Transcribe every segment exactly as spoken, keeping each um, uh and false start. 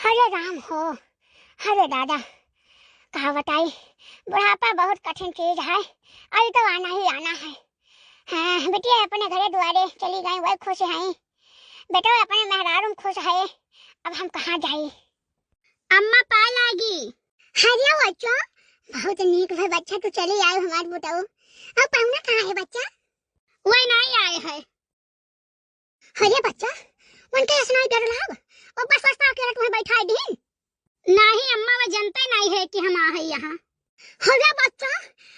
अरे राम हो, अरे दादा, का बताई, बुढ़ापा बहुत कठिन चीज है, अभी तो आना ही आना है। हाँ, बिटिया अपने घरे दुआरे चली गई, वही खुश है, बेटो अपने मेहरारू में खुश है, अब हम कहाँ जाई? अम्मा पाए लागी। हरिया बच्चा, बहुत नीक भई बच्चा, तू चली आयो हमार बुढ़ऊ। अब पहुना कहाँ है बच्चा? वही नहीं आए है। अरे बच्चा, उनके ऐसे नहीं डर लाग। और बस बस पाके तुम्हें बैठा दीन। नहीं अम्मा, वो जनते नहीं है कि हम आ है यहाँ। अरे बच्चा,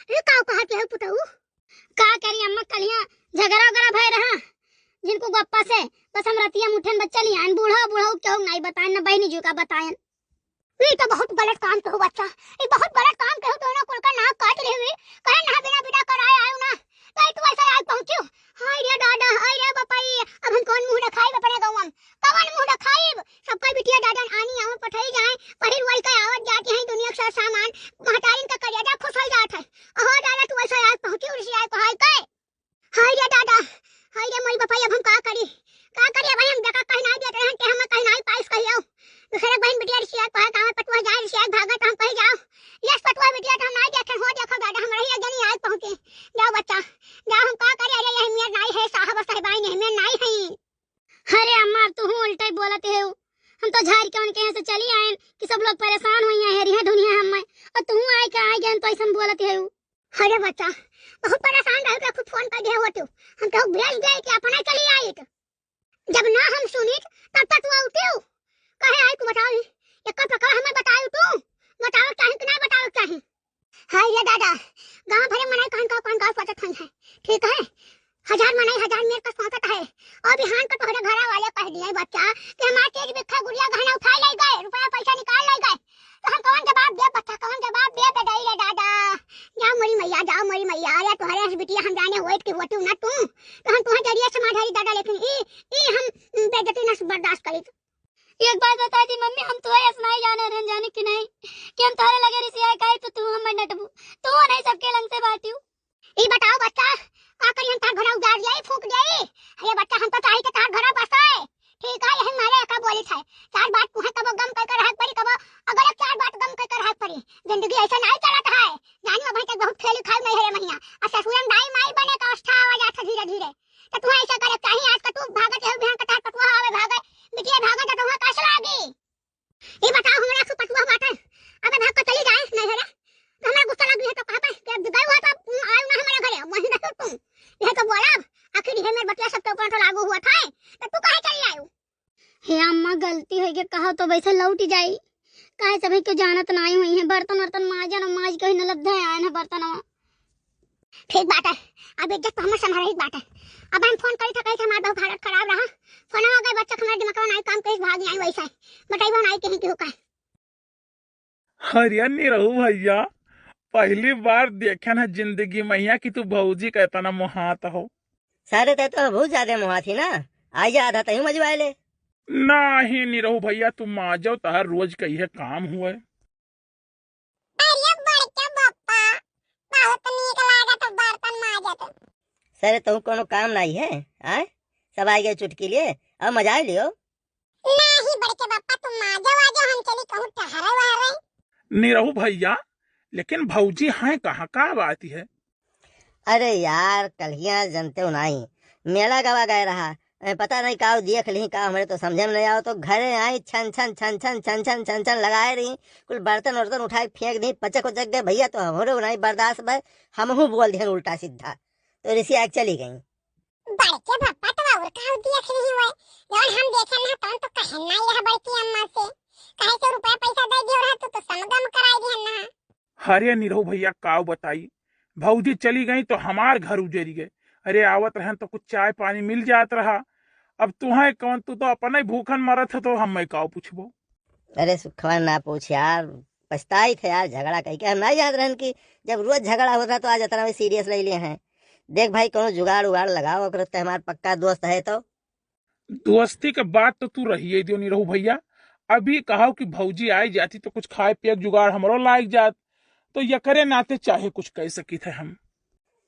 ये का कहत है पुतऊ? का करी अम्मा, कलिया झगड़ा उगड़ा भय रहा। जिनको गप्पा से बस हम रतिया में उठेन बच्चा लियान, बूढ़ा बूढ़ा केहू नहीं बताएन, ना बहनी जी का बताएन। ई तो बहुत गलत काम केहू बच्चा, ई बहुत गलत काम केहू, दोनों कुल का नाक काट रहे हुए, कहे ना बिना बिदा कराए आयो ना, तो ई तू ऐसा आज पहुँचियो। हाय रे दादा, हाय रे बपाई, अब हम कौन मुँह दिखाई अपने गाँव में, कौन मुँह दिखाई? सबका बिटिया दादा आनी आवन पठाई जाए, पहिर वही के आवत जाती हैं दुनिया के साथ सामान, महतारिन का करेजा खुश हो जात है। अहो दादा, तू ऐसा आज पहुँची उड़सी आए पहाड़ के। हाय रे दादा, हाय रे मोरी बपाई, अब हम का करी? का करी? अब हम देखा कहीं नहीं देत रहन, ते हम कहीं नहीं पाइस कहियो। दूसरे बहन बिटिया रिसिया कहे गाँव में पटुआ जाए, रिसिया भागा तो हम कहीं जाओ। यस पटुआ बिटिया तो हम नहीं देखे, हो देखो दादा, हम रही जनी आज पहुँचे। जाओ बच्चा, जाओ, हम का करी? अरे यही मेर नहीं है, साहब साहिबाइन यही मेर नहीं है। अरे अम्मा, अब तू हूँ उल्टा ही बोलत है। हम तो झाड़ के उनके यहाँ से चली आए कि सब लोग परेशान हुई हैं, हेरी हैं दुनिया हम में। और तू आए के आए गए तो ऐसा बोलत है। अरे बच्चा, बहुत परेशान रहे तो खूब फोन कर दिया होते। हम तो भेज दिए कि अपना चली आई तो। जब ना हम सुनी तब तक तू आउती हो। कहे आई तू बताओ ही। एक पकड़ हमें बताओ तू। बताओ चाही कि ना बताओ चाही? हाय रे दादा, गाँव भरे मनई कहन का कौन गाँव सोचत हन है, ठीक है? हजार मनई हजार मेर का सोचत है। और बिहान का तोहरे घरा वाले कह दिए बच्चा कि हमार चीज बिक्खा गुड़िया गहना उठा ले गए, रुपया पैसा निकाल ले गए, तो हम कौन जवाब दे बच्चा, कौन जवाब दे बेदई रे दादा? जाओ मोरी मैया, जाओ मोरी मैया, अरे तोहरे ऐसी बिटिया हम जाने होइत की होती ना तू, तो हम तुम्हें जरिए से मार धारी दादा, लेकिन ई, ई हम बेइज्जती ना बर्दाश्त करी। एक बात बता दी मम्मी, हम तो ऐसा नहीं जाने रहन जाने की नहीं कि हम तोहरे लगे रिसिया काई तो तू हम डटबू, तू नहीं सबके लंग से बाटियो। ई बताओ बच्चा, का करी हम तार घर उजाड़ जाई, फूक जाई? अरे बच्चा, हम तो चाही के तार घर बसाए, ठीक है? यही मारे का बोली था, चार बात तुहे कबो गम कर रहा पड़ी, कबो अगर एक चार बात गम कर रहा पड़ी। जिंदगी ऐसा नहीं चलत है, जानी अभी तक बहुत खेली खाऊ नहीं है रे मैया, और ससुरन दाई माई बने का अवस्था आवा जात है धीरे धीरे। तो तू ऐसा करे चाही, आज का तू भागत है, बिहान का तार पटुआ आवे भागे, बिटिया भागत है तो वहाँ कस लागी। ई बताओ, हमरा से पटुआ बाटे, अबे भाग के चली जाए, नहीं है रे। तो हमरा गुस्सा लग गई है तो कहा पे, कि अब गए हुआ तो आयो ना हमारे घरे, वहीं रहो तुम। यह तो बोला, आखिर ये मेरे बतिया सबके ऊपर तो लागू हुआ था, तो तू काहे चली आयो? हे अम्मा, गलती हो गई, कहा तो वैसे लौट जाई। काहे सभी क्यों जानत ना आई हुई है, बर्तन वर्तन माजन और माज के ही नलद धे आए हैं बर्तनवा। ठीक बात है, अब इज्जत तो हमें संभाले ही बात है। अब हम फोन करी था, कही था, हमारे बहुत हालत खराब रहा। फोन आ गए, बच्चा हमारे दिमाग में नहीं काम करी, भाग आई वैसे। बताइए, नहीं कहीं क्यों का। अरे निरहू भैया, पहली बार देखे ना जिंदगी में यहाँ कि तू भौजी का इतना मोहात हो। सारे तै तो बहुत ज्यादा मोहात ही ना, आई जा आधा तही मजवाए ले। नहीं निरहू भैया, तू माजो, तहार रोज का यह काम हुए। अरे बड़के बप्पा, बहुत नीक लागत बर्तन माजत। सरे, तहु कोनो काम नाई है, आय? सब आए गए चुटकी लिए, अब मजा लियो। नाही बड़के बप्पा, तुम माजो आजो, हम चली कहूँ टहरे वहरे। निरहू भैया, लेकिन भौजी हैं कहाँ, का बात है? अरे यार, कल्हिया जनते हो नाई, मेला गवा गए रहा। ए, पता नहीं का देख ली का, हमरे तो समझे में नहीं आओ। तो घरे आई, छन छन छन छन छन छन छन छन लगाए रही। कुल बर्तन वर्तन उठाए फेंक दी, पचक उचक गए। भैया तो हमरे नहीं बर्दाश्त भय, हमहू बोल दिहन उल्टा सीधा। तो रिसी आके चली गई। बड़के बप्पा तो और का देख रही हुए, जौन हम देखे ना तौन तो कहे ना यह बड़की अम्मा से, कहे से रुपया पैसा दे दियो रहा तो, तो समगम कराई दिहन ना। अरे निरहू भैया, काव बताई, भौजी चली गई तो हमार घर उजरी गए। अरे आवत रहन तो कुछ चाय पानी मिल जात रहा। अब तुहें कौन, तू तो अपने भूखन मरत है तो हम मैं काव पूछबो। अरे सुखवा ना पूछ यार, पछताई थे यार, झगड़ा कही के हम नहीं जानत रहन कि जब रोज झगड़ा होता तो आज इतना भी सीरियस ले लिए हैं। देख भाई, कोनो जुगाड़ उगाड़ लगाओ, अगर ते हमार पक्का दोस्त है तो। दोस्ती के बात तो तू रहिए दियो निरहू भैया, अभी कहो कि भौजी आई जाती तो कुछ खाए पिए के जुगाड़ हमरो लाग जात, तो यकरे नाते चाहे कुछ कह सकी थे हम।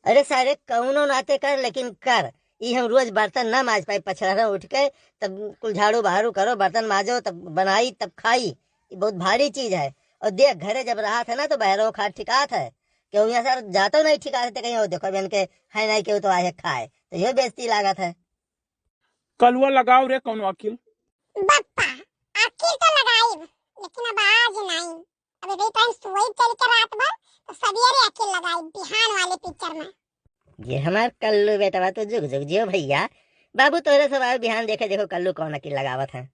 अरे सारे, कौनो नाते कर, लेकिन कर। ई हम रोज बर्तन ना माज पाई, पछरहरा उठ के तब कुल झाड़ू बहारू करो, बर्तन माजो, तब बनाई, तब खाई। ई बहुत भारी चीज है। और देख, घरे जब रहत है ना, तो बहरो खा ठिकात है, केहू यहाँ से जातो नहीं ठिकात है, तो कहीं, "ओ देखो, बहन के है नहीं, केहू तो आए खाए", तो यो बेइज्जती लागत है। कलुआ लगाओ रे कौनो अकिल। बप्पा, अकिल तो लगाइब, लेकिन अब आज नहीं। अबे भाई, टाइम सोई चल के रात भर, तो सवेरे अकिल लगाइब, बिहान वाले पिक्चर में। ये हमार कल्लू बेटवा, तू जुग जुग जियो भैया। बाबू तोहरे सब आवे बिहान, देखे देखो कल्लू कौन अकिल लगावत है।